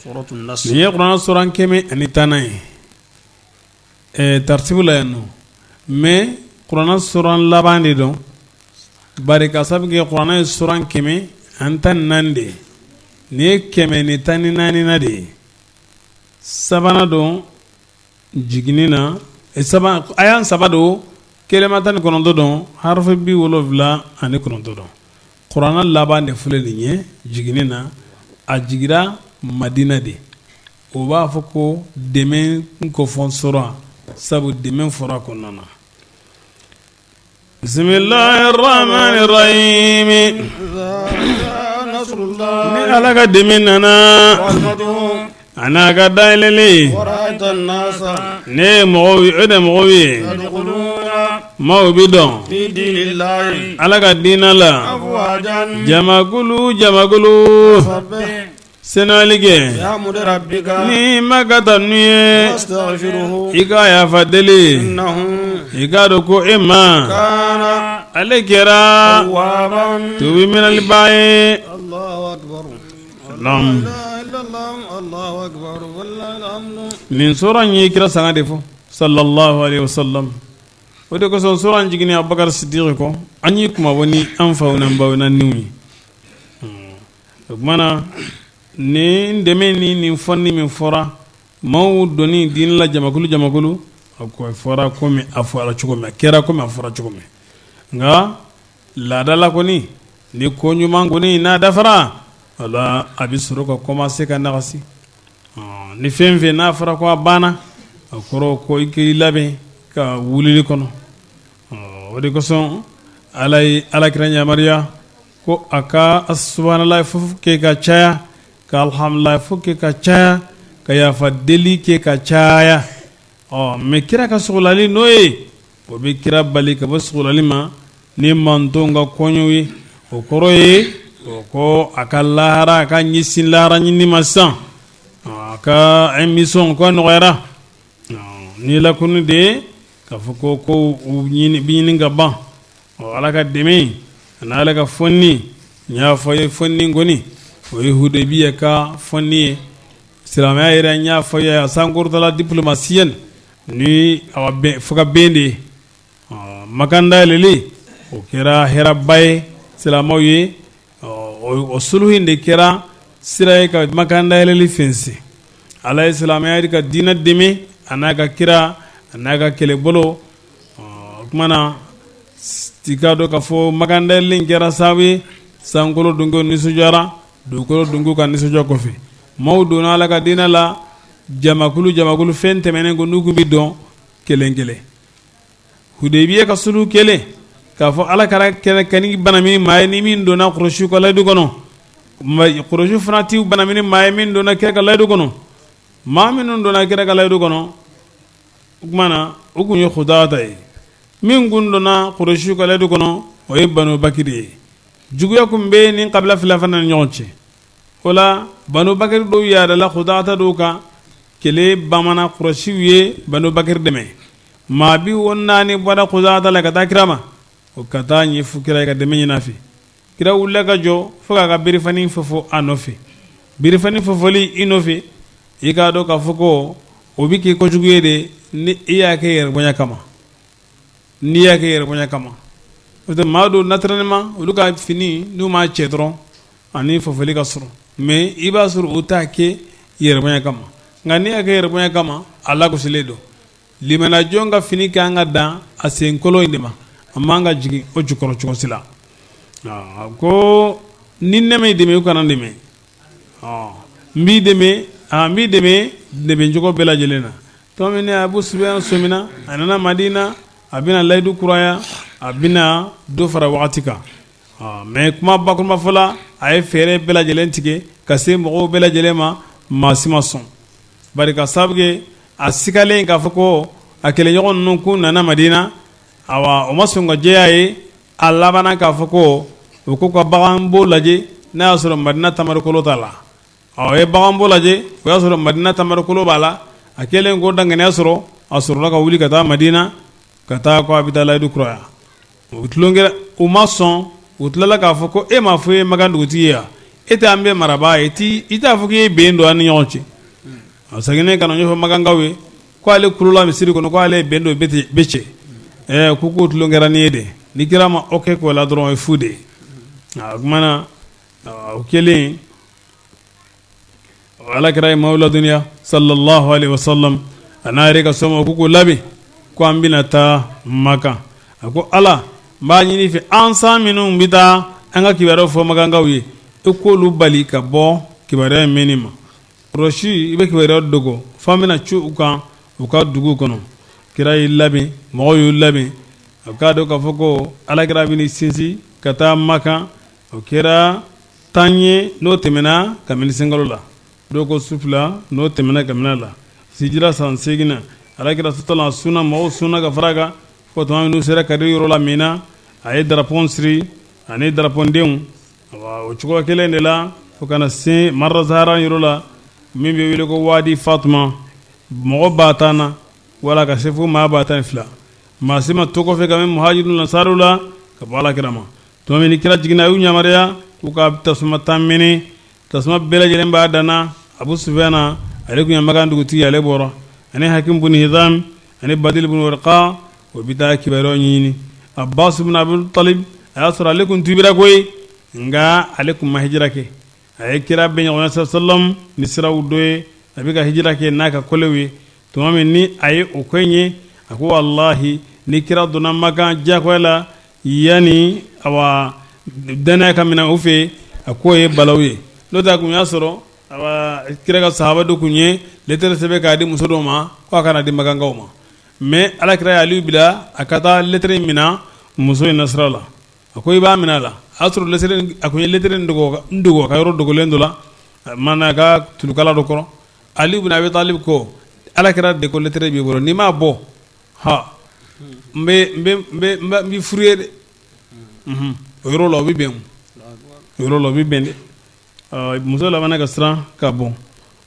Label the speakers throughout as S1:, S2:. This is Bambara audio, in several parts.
S1: Nin ye kuranɛ suran 110nan ye taritibu la yan nɔ mais kuranɛ suran laban de don bari ka sabu kɛ kuranɛ ye suran 114 de ye nin ye 114nan de ye sabanan don jiginni na aya saba don kelema 19 don harafu 79 don kuranɛ laban de filɛ nin ye jiginni na a jigira madina de o b'a fɔ ko dɛmɛ kofɔ suran sabu dɛmɛ fɔra kɔnɔna na bisimilahi rahmani rahimi ni ala ka dɛmɛ nana a n'a ka dayɛlɛli ne ye mɔgɔw e de mɔgɔw ye maaw bɛ don ala ka diinɛ la jamakulu jamakulu Senuyali kɛ ni ma ka tanu ye i ka yafa deli i k'a dɔn ko e ma ale kɛra tubi minɛliba ye. Nin sura in ye kira sanga de fɔ sallallahu alaihi wasallam o de kosɔn sura in jiginni Abubakar Sidiki kɔ an y'i kunmabɔ ni an faw n'an baw n'an niw ye. O tuma na nin dɛmɛ ni nin fɔni min fɔra maaw donni diinɛ la jamakulu jamakulu a fɔra komi a fɔra cogo min a kɛra komi a fɔra cogo min nka laadala kɔni ni ko ɲuman kɔni n'a dafara wala a bɛ sɔrɔ ka commencer ka nagasi ni fɛn fɛn n'a fɔra ko a banna a kɔrɔ ko i k'i labɛn ka wulili kɔnɔ o de kosɔn ala ye alakira yamaruya ko a ka subhanalahi fɔ kɛ ka caya ka alhamdulilahi fɔ kɛ ka caya ka yafa deli kɛ ka caya ɔ mais kira ka sugulali n'o ye o bɛ kira bali ka bɔ sugulali ma ni mantonw ka koɲɛw ye o kɔrɔ ye o ko a ka lahara a ka ɲɛsin lahara ɲini ma sisan a ka mission ko nɔgɔyara ni lakunu de ye k'a fɔ ko ko bɛ ɲini ka ban ɔ ala ka dɛmɛ ani ala ka fɔni n y'a fɔ ye fɔni kɔni o ye Hudaybiya ka fɔni ye silamɛya yɛrɛ n y'a fɔ ye a sankɔrɔtala diplomatie ni fo ka bɛn de ye Makan dayɛlɛli o kɛra hɛrɛba ye silamɛw ye o suluhu in de kɛra sira ye ka Makan dayɛlɛli fɛnsɛn ala ye silamɛya ka diinɛ dɛmɛ a n'a ka kira a n'a ka kɛlɛbolo o tuma na i k'a dɔn k'a fɔ Makan dayɛlɛli in kɛra sababu ye sankolo donkew nisɔndiyara dugukolo donkew ka nisɔndiya kɔfɛ maaw donna ala ka diinɛ la jamakulu jamakulu fɛn tɛmɛnen ko n'u tun bɛ don kelen kelen Hudaybiya ka suluhu kɛlen k'a fɔ ala kira kan'i banami maa ye ni min donna Kurayisiw ka layidu kɔnɔ Kurayisiw fana t'i banami ni maa ye min donna kira ka layidu kɔnɔ maa minnu donna kira ka layidu kɔnɔ o tuma na o tun ye Kudaata ye min kun donna Kurayisiw ka layidu kɔnɔ o ye Banu Bakiri ye juguya tun bɛ nin kabila fila fana ni ɲɔgɔn cɛ o la Banu Bakiri dɔw yaarala Kudaata dɔw kan kɛlɛ bamanan Kurayisiw ye Banu Bakiri dɛmɛ maa 44 bɔra Kudaata la ka taa kira ma o ka taa ɲɛfɔ kira ye ka dɛmɛ ɲini a fɛ kira wulila ka jɔ fo k'a ka birifani fofo a nɔfɛ birifani fofoli i nɔfɛ i k'a dɔn k'a fɔ ko o bɛ kɛ kojugu ye de ni i y'a kɛ yɛrɛbonya kama n'i y'a kɛ yɛrɛbonya kama o tɛ maa dɔw naturellement olu ka fini n'u m'a cɛ dɔrɔn ani fofoli ka surun mais i b'a sɔrɔ u t'a kɛ yɛrɛbonya kama nka n'i y'a kɛ yɛrɛbonya kama a lagosilen don Limanajɔn ka fini ka kan ka dan a senkolo in de ma a man ka jigin o jukɔrɔ cogo si la ko ni ne m'i dɛmɛ u kana dɛmɛ n b'i dɛmɛ n b'i dɛmɛ dɛmɛcogo bɛɛ lajɛlen na tuma min Abu Sufyan sɔmina a nana Madina a bɛna layidu kuraya a bɛna dɔ fara waati kan mais kuma bakurunba fɔ la a ye fɛɛrɛ bɛɛ lajɛlen tigɛ ka se mɔgɔw bɛɛ lajɛlen ma maa si ma sɔn bari ka sababu kɛ a sigalen k'a fɔ ko a kɛlɛɲɔgɔn ninnu k'u nana Madina awa o ma sɔn ka jɛya ye a labanna k'a fɔ ko u ko ka baganbo lajɛ n'a y'a sɔrɔ Madina tamarikolo t'a la ɔ ye baganbo lajɛ o y'a sɔrɔ Madina tamarikolo b'a la a kɛlen k'o danganiya sɔrɔ a sɔrɔla ka wuli ka taa Madina ka taa ko a bɛ taa layidu kuraya u tulonkɛ u ma sɔn u tilala k'a fɔ ko e m'a fɔ e ye Makan dugutigi ye wa E tɛ an bɛɛ marabaa ye, i t'a fɔ k'i ye bɛn don an ni ɲɔgɔn cɛ. A seginnen ka na ɲɛfɔ makankaw ye ko ale kulela misiri kɔnɔ ko ale ye bɛn don bɛɛ cɛ. Ɛɛ ko tulon kɛra nin ye de, ni kira ma o kɛ ko la dɔrɔn o ye fu de ye. O tuma na o kɛlen, ala kira ye maaw ladɔnniya sallallahu alaihi wasallam, a n'a yɛrɛ ka somɔgɔw k'u k'u labɛn ko an bɛna taa Makan. A ko ala, n b'a ɲini i fɛ, an san minnu bɛ taa an ka kibaruya fɔ makankaw ye, i k'olu bali ka bɔ kibaruya in mɛnni ma. Kɔlɔsi, i bɛ kibaruya dogo fo an bɛna cun u kan u ka dugu kɔnɔ. Kira y'i labɛn, mɔgɔw y'u labɛn, a k'a dɔn k'a fɔ ko ala kira bɛna sinsin ka taa Makan. O kɛra 10 ye n'o tɛmɛna kabini sunkalo la, dɔw ko su 2 n'o tɛmɛna kabini a la. Hijira san 8 na, ala kira sɔtala sunna, mɔgɔw sunna ka fara a kan fo tuma min n'u sera Kadiri yɔrɔ la min na, a ye darapɔn siri ani darapɔndenw. O cogoya kelen de la fo ka na se Mara Zahara yɔrɔ la min bɛ wele ko Wadi Fatuma, mɔgɔ 10,000 na wala ka se fo maa 12,000. Maa si ma to kɔfɛ ka muhajirun lansaru la ka bɔ ala kira ma. Tuma min ni kira jiginna, a y'u yamaruya k'u ka tasuma 10 mɛnɛ, tasuma bɛɛ lajɛlen b'a danna. Abu Sufiyana, ale tun ye Makan dugutigi, ale bɔra ani Hakim bun Hizam ani Badil bun Warqa, o bɛ taa kibaruya ɲini. Abbas bun Abdul Mutalib, a y'a sɔrɔ ale tun tubira koyi, nka ale tun ma hijira kɛ. A ye kira bɛ ɲɔgɔn sallam ni siraw dɔ ye, a bɛ ka hijira kɛ n'a ka kɔlɛw ye. Tuma min ni a ye o ko in ye, a ko walahi, ni kira donna Makan diyagoya la yanni awa dannaya ka minɛ u fɛ, a k'o ye balawu ye. N'o tɛ, a kun y'a sɔrɔ awa kira ka sahaba dɔ kun ye lɛtɛrɛ sɛbɛn k'a di muso dɔ ma ko a kana di makankaw ma, mais ala kira ye Aliyu bila a ka taa lɛtɛrɛ in minɛ muso in na sira la. A ko i b'a minɛ a la, a y'a sɔrɔ lɛtɛrɛ, a kun ye lɛtɛrɛ in dogo n dogo a ka yɔrɔ dogolen dɔ la, mana ka tulukala dɔ kɔrɔ. Ali bun Abi Talib ko ala kira de ko lɛtɛrɛ b'i bolo, n'i m'a bɔ ha n bɛ b'i furu ye dɛ. O yɔrɔ la o bɛ bɛn, o yɔrɔ la o bɛ bɛn dɛ. Muso labanna ka siran ka bɔ.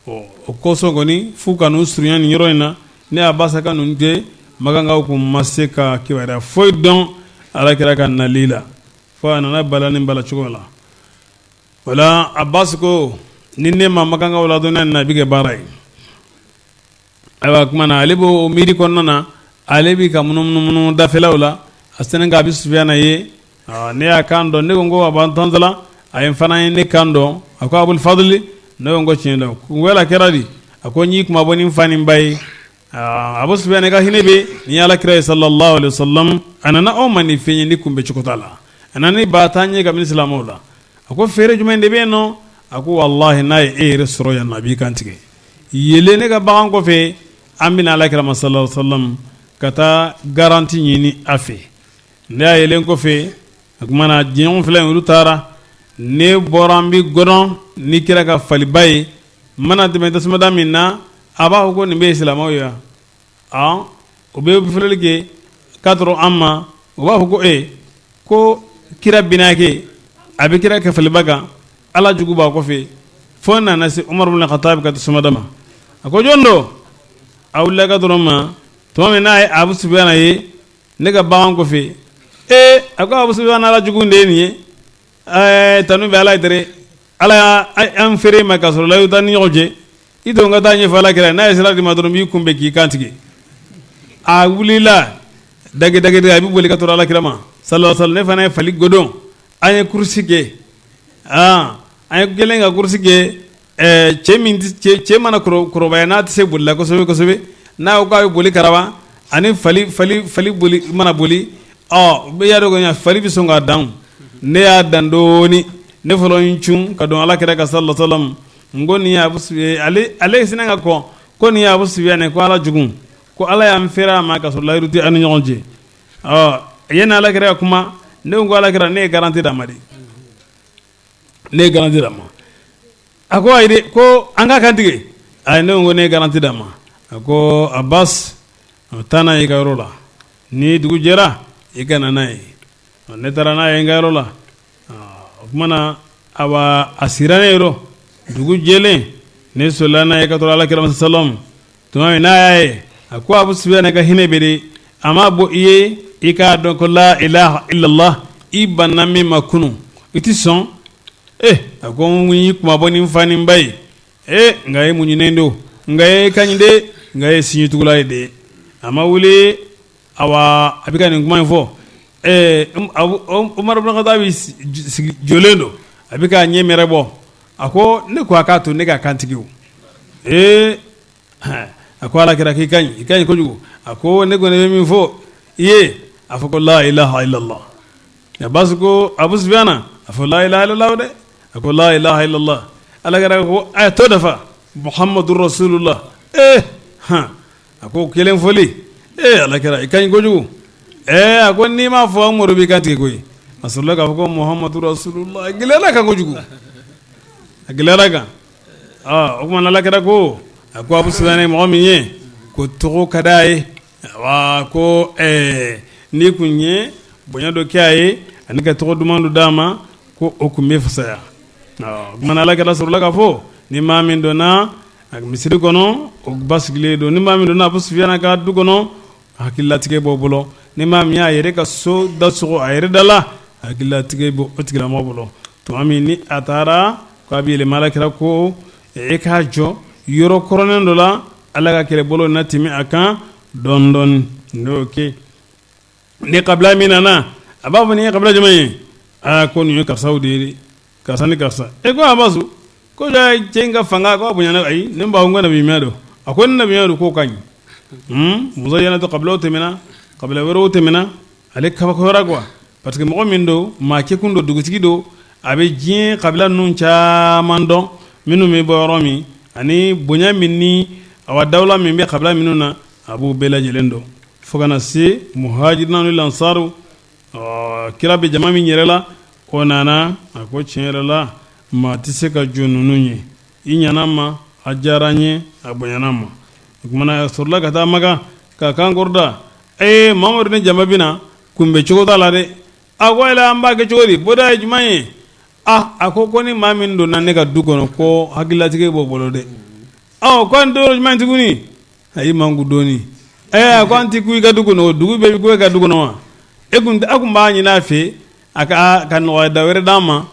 S1: O kosɔn kɔni f'u ka n'u surunya nin yɔrɔ in na. Ne Abasa ka ninnu tɛ, makankaw kun ma se ka kibaruya foyi dɔn ala kira ka nali la, fo a nana bala ni bala cogo la. Wala Abasi ko ni ne ma makankaw ladɔnniya nin na, a bɛ kɛ baara ye. Ayiwa, tuma na ale b'o miiri kɔnɔna na, ale bɛ ka munumunumunu dafɛlaw la, a sɛnɛ k'a Abi Sufiyana ye. Ne y'a kan dɔn, ne ko ko Aba Tanzala, a ye n fana ye ne kan dɔn. A ko Abul Fadli, ne ko ko tiɲɛ don. Wala kɛra di? A ko n y'i kunmabɔ ni n fa ni n ba ye. Abu Sufiyana ka hinɛ bɛ ni ala kira ye sallallahu alaihi wasallam. A nana aw ma ni fɛn ye ni kunbɛ cogo t'a la, a nana ni 10,000 ye kabini silamɛw la. A ko feere jumɛn de bɛ yen nɔ? A ko walahi, n'a ye e yɛrɛ sɔrɔ yan nɔ, a b'i kan tigɛ. Yelen ne ka bagan kɔfɛ, an bɛna ala kira ma sallallahu alaihi wasallam ka taa garanti ɲini a fɛ. Ne y'a yelen kɔfɛ, o tuma na jɛɲɔgɔn fila in, olu taara. Ne bɔra, n bɛ gɔdɔn ni kira ka faliba ye. N mana tɛmɛ tasumada min na, a b'a fɔ ko nin bɛ ye silamɛw ye wa? O bɛ filɛli kɛ k'a dɔrɔn an ma, o b'a fɔ ko e ko kira binakɛ, a bɛ kira kɛ faliba kan, ala jugu b'a kɔfɛ. Fo n nana se Umaru bin Khattab ka tasumada ma. A ko jɔn don? A wulila ka dɔrɔn ma. Tuma min n'a ye Abu Sufiyana ye ne ka bagan kɔfɛ, ee, a ko Abu Sufiyana, ala jugu de ye nin ye. Ɛɛ, tanu bɛ ala ye dɛrɛ, ala y'an feere ma ka sɔrɔ layidu t'an ni ɲɔgɔn cɛ. I don ka taa ɲɛfɔ ala kira, n'a ye sira d'i ma dɔrɔn, n b'i kunbɛn k'i kan tigɛ. A wulila dage dage, a bɛ boli ka tɔrɔ ala kira ma sallallahu alaihi wasallam. Ne fana ye fali godon, an ye kurusi kɛ. Aa, an ye kelen ka kurusi kɛ. Cɛ min cɛ mana kɔrɔbaya, n'a tɛ se bolila kosɛbɛ kosɛbɛ, n'a ko k'a bɛ boli karaba ani fali fali fali boli mana boli, ɔ bɛ y'a dɔn fali bɛ sɔn k'a dan. Ne y'a dan dɔɔni, ne fɔlɔ n cun ka don ala kira ka sallallahu alaihi wasallam. N ko nin ye ale ale sinna ka kɔn ko nin ye Abu Sufiyana, ko ala jugu, ko ala y'an feere a ma ka sɔrɔ layidu tɛ an ni ɲɔgɔn cɛ. Ɔ, yanni ala kira ka kuma, ne ko ala kira, ne ye garanti d'a ma de, ne ye garanti d'a ma. A ko ayi dɛ, ko an ka kan tigɛ. Ayi, ne ko ne ye garanti d'a ma. A ko Abbas, taa n'a ye i ka yɔrɔ la, ni dugu jɛra i ka na n'a ye. Ne taara n'a ye n ka yɔrɔ la. O tuma na awa, a sira ne yɔrɔ, dugu jɛlen, ne solila n'a ye ka tɔrɔ ala kira sallam. Tuma min n'a y'a ye, a ko Abu Sufiyana ka hinɛ bɛ de, a ma bɔ i ye i k'a dɔn ko la ilaha illallah, i banna min ma kunun, i tɛ sɔn. Eh. A ko n y'i kunmabɔ ni n fa ni n ba ye. Ee, nka e muɲunen don, nka e ka ɲi de, nka e sinjitugula ye de. A ma wuli, awa, a bɛ ka nin kuma in fɔ. Ɛɛ, Umaru ibn Khattab sigi jɔlen don, a bɛ k'a ɲɛ mɛrɛ bɔ. A ko ne ko a k'a to ne ka kantigɛ o. Ee, a ko ala kira k'i ka ɲi, i ka ɲi kojugu. A ko ne kɔni bɛ min fɔ i ye, a fɔ ko la ilaha illallah. Abbas ko Abu Sufyana, a fɔ la ilaha illallah dɛ. A ko la ilaha illallah. Ala kira ko a ye tɔ dafa, muhammadu rasulullah. Ee hɔn, a ko kelen fɔli. Ee, ala kira, i ka ɲi kojugu. Ee, a ko n'i m'a fɔ, Umaru b'i kantigɛ koyi. A sɔrɔla k'a fɔ ko muhammadu rasulullah. A gɛlɛyara kan kojugu, a gɛlɛyara kan. O tuma ala kira ko, a ko Abu Sufyana ye mɔgɔ min ye, ko tɔgɔ ka d'a ye wa, ko n'i kun ye bonya dɔ kɛ a ye ani ka tɔgɔ duman dɔ d'a ma, ko o kun bɛ fisaya. O tuma ala kira sɔrɔla k'a fɔ ni maa min donna misiri kɔnɔ, o basigilen don. Ni maa min donna Abu Sufyana ka du kɔnɔ, hakililatigɛ b'o bolo. Ni maa min y'a yɛrɛ ka so da sɔgɔ a yɛrɛ da la, hakililatigɛ b'o tigilamɔgɔ bolo. Tuma min ni a taara k'a bɛ yɛlɛma, ala kira ko e k'a jɔ yɔrɔ kɔrɔnnen dɔ la, ala ka kɛlɛbolo na tɛmɛ a kan dɔɔni dɔɔni. N'o kɛ, ni kabila min nana, a b'a fɔ nin ye kabila jumɛn ye? Aa, ko nin ye karisaw de ye, karisa ni karisa. E ko Abasu, ko cɛ in ka fanga ko a bonyana. Ayi, ne b'a ko nabi ɲuman don. A ko ni nabi ɲuman don, k'o ka ɲi. Muzayana to kabilaw tɛmɛna, kabila wɛrɛw tɛmɛna, ale kabakoyara quoi, parce que mɔgɔ min don, maa kekun don, dugutigi don, a bɛ diɲɛ kabila ninnu caman dɔn, minnu bɛ bɔ yɔrɔ min ani bonya min ni awa dawula min bɛ kabila minnu na, a b'o bɛɛ lajɛlen dɔn, fo ka na se muhajirina ni lansaru. Kira bɛ jama min yɛrɛ la, o nana, a ko tiɲɛ yɛrɛ la, maa tɛ se ka jɔ ninnu ye. I ɲana ma, a diyara n ye, a bonyana ma. O kumana a sɔrɔla ka taa Makan ka kan kɔrɔda. Ee, Mamadu ni jama bɛ na, kunbɛ cogo t'a la dɛ. A ko yala an b'a kɛ cogo di? Bɔda ye jumɛn ye? A ko ni maa min donna ne ka du kɔnɔ, ko hakililatigɛ b'o bolo dɛ. Ɔ, ko an don jumɛn tuguni? A y'i manku dɔɔni. A ko an tɛ kun i ka du kɔnɔ, dugu bɛɛ bɛ kun e ka du kɔnɔ wa? E kun a kun b'a ɲini a fɛ, a ka nɔgɔya da wɛrɛ d'an ma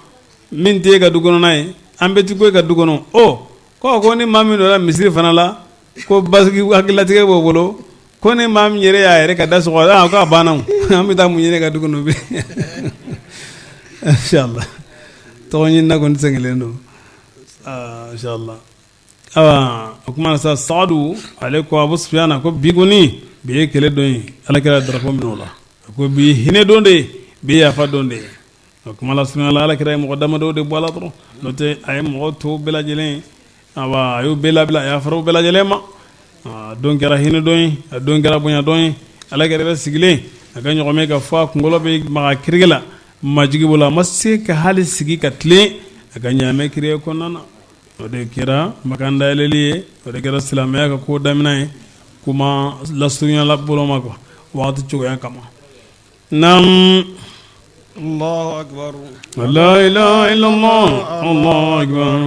S1: min tɛ e ka du kɔnɔna ye, an bɛ ti kun e ka du kɔnɔ. Ɔ, ko ni maa min donna misiri fana la, ko basigi hakililatigɛ b'o bolo. Ko ni maa min yɛrɛ y'a yɛrɛ ka da sɔgɔ, a ko a banna, an bɛ taa mun ɲini ka du kɔnɔ bi? Inshallah, tɔgɔ ɲini na kɔni sɛgɛnlen don, inshallah. Ayiwa, o kuma sa, Saadu ale ko Abu Sufiyana ko bi kɔni, bi ye kɛlɛ don ye. Ala kira drapeau minɛ o la. A ko bi ye hinɛ don de ye, bi ye yafa don de ye. O kuma la surunya la, ala kira ye mɔgɔ damadɔ de bɔ a la dɔrɔn, n'o tɛ a ye mɔgɔ tɔw bɛɛ lajɛlen, awa, a y'u bɛɛ labila, a yafara u bɛɛ lajɛlen ma. A don kɛra hinɛ don ye, a don kɛra bonya don ye. Ala kira yɛrɛ sigilen, a ka ɲɔgɔmɛ ka fɔ a kunkolo bɛ maga kirike la majigi bolo, a ma se ka hali sigi ka tilen a ka ɲaamɛ kirike kɔnɔna na. O de kɛra Makan dayɛlɛli ye, o de kɛra silamɛya ka ko daminɛ ye, kuma lasurunya la bolo ma quoi, waati cogoya kama. Naam.
S2: Allahu akbar.
S1: La ilaha illallah, Allahu akbar.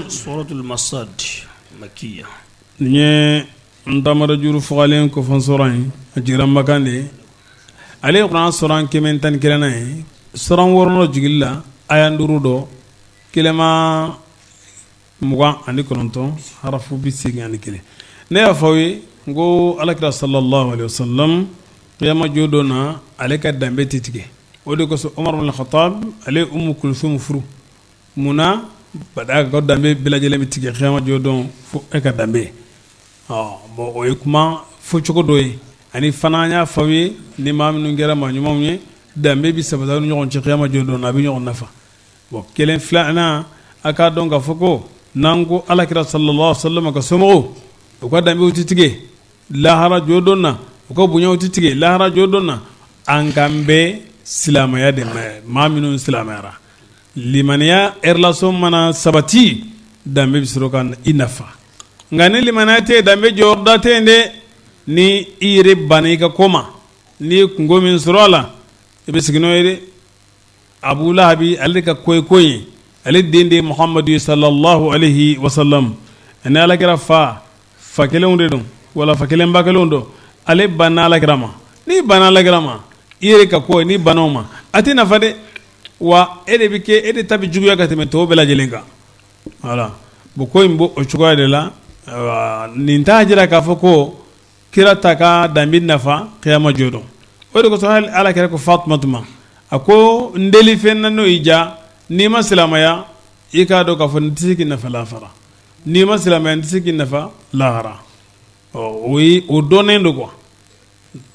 S2: Suratul Masad makiya.
S1: Nin ye n tamaro juru fagalen kofɔ sura ye, a jiginna Makan de. Ale ye kuranɛ suran 111nan ye, suran wɔɔrɔnan jigili la, aya duuru dɔ, kelema 29, harafu 81. Ne y'a fɔ aw ye n ko alakira sallallahu alaihi wasallam, kiyama jɔ don na, ale ka danbe tɛ tigɛ. O de kosɔn Umar ibn Khattab, ale ye Umu Kulsum furu. Mun na? Bada ka danbe bɛɛ lajɛlen bɛ tigɛ kiyama jɔ don fo e ka danbe. Bon, o ye kuma fɔcogo dɔ ye. Ani fana an y'a fɔ aw ye, ni maa minnu kɛra maa ɲumanw ye, danbe bɛ sabati aw ni ɲɔgɔn cɛ kiyama jɔ don na, a bɛ ɲɔgɔn nafa. Bon, kelen filanan, a k'a dɔn k'a fɔ ko n'an ko alakira sallallahu alaihi wasallam ka somɔgɔw, u ka danbew tɛ tigɛ lahara jɔ don na, u ka bonyaw tɛ tigɛ lahara jɔ don na, an kan bɛ silamɛya de ma. Maa minnu silamɛyara, limaniya relation mana sabati, danbe bɛ sɔrɔ ka i nafa. Nka ni limaniya tɛ yen, danbe jɔyɔrɔda tɛ yen dɛ. Ni i yɛrɛ banna i ka ko ma, n'i ye kunko min sɔrɔ a la, i bɛ sigi n'o ye dɛ. Abu Lahabi, ale ka ko ye ko ye, ale den de ye Muhamadu ye sallallahu alaihi wasallam, ani alakira fa fa kelenw de don, wala fa kelen ba kelenw don. Ale banna alakira ma. N'i banna alakira ma, i yɛrɛ ka ko, n'i banna o ma, a tɛ nafa dɛ. Wa e de bɛ kɛ, e de ta bɛ juguya ka tɛmɛ tɔw bɛɛ lajɛlen kan. Voilà, bon, ko in b'o o cogoya de la. Nin t'a jira k'a fɔ ko kira ta ka danbe nafa kiyama jɔ don. O de kosɔn hali ala kira ko Fatumata ma, a ko n deli fɛn na n'o y'i diya, n'i ma silamɛya, i k'a dɔn k'a fɔ n tɛ se k'i nafa lahara. N'i ma silamɛya, n tɛ se k'i nafa lahara. Ɔ, o ye o dɔnnen don quoi,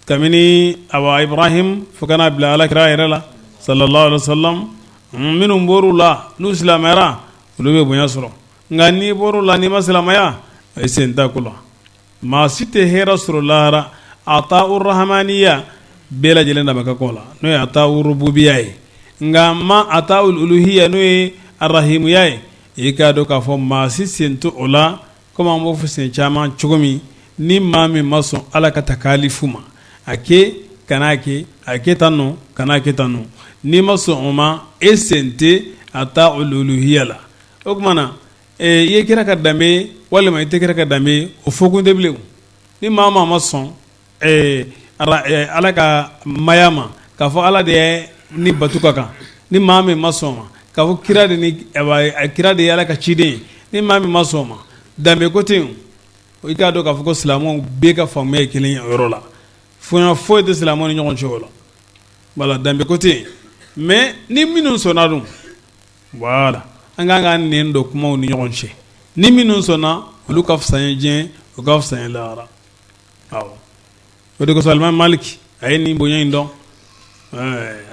S1: kabini awa Ibrahim fo ka n'a bila ala kira yɛrɛ la sallallahu alaihi wasallam. Minnu bɔr'u la, n'u silamɛyara, olu bɛ bonya sɔrɔ. Nka n'i bɔr'u la, n'i ma silamɛya, i sen t'a ko la. Maa si tɛ hɛrɛ sɔrɔ lahara. Ata urahamaniya bɛɛ lajɛlen dama ka ko la, n'o ye ata urububiya ye. Nka ma ata uluhiya, n'o ye arahimuya ye, i k'a dɔn k'a fɔ maa si sen tɛ o la. Komi an b'o fɔ siɲɛ caman cogo min, ni maa min ma sɔn ala ka takalifu ma, a kɛ kan'a kɛ, a kɛ tan nɔ kan'a kɛ tan nɔ, n'i ma sɔn o ma, e sen tɛ ata uluhiya la. O tuma na, i ye kira ka danbe walima i tɛ kira ka danbe, o fɔkun tɛ bilen. Ni maa maa ma sɔn ala ka maya ma, k'a fɔ ala de ni bato ka kan, ni maa min ma sɔn ma k'a fɔ kira de ni kira de ye ala ka ciden ye, ni maa min ma sɔn ma, danbe ko tɛ yen. I k'a dɔn k'a fɔ ko silamɛw bɛɛ ka faamuya ye kelen ye o yɔrɔ la. Fɔɲɔ foyi tɛ silamɛw ni ɲɔgɔn cɛ o la. Voilà, danbe ko tɛ yen. Mais ni minnu sɔnna dun, voilà, an k'an ka nɛn don kumaw ni ɲɔgɔn cɛ. Ni minnu sɔnna, olu ka fisa ye diɲɛ, o ka fisa ye lahara. Awɔ, o de kosɔn Alimami Maliki a ye nin bonya in dɔn.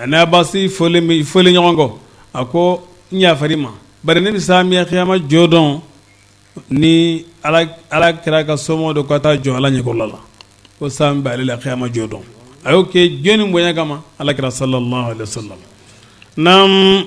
S1: Ani Abasi fɔlen ɲɔgɔn kɔ, a ko n yafar'i ma, bari ne bɛ saamiya kiyama jɔ dɔn ni ala kira ka somɔgɔ dɔ ka taa jɔ ala ɲɛkɔrɔla la, ko saami b'ale la kiyama jɔ dɔn. A y'o kɛ jɔnni bonya kama? Ala kira sallallahu alaihi wasallam. Naam.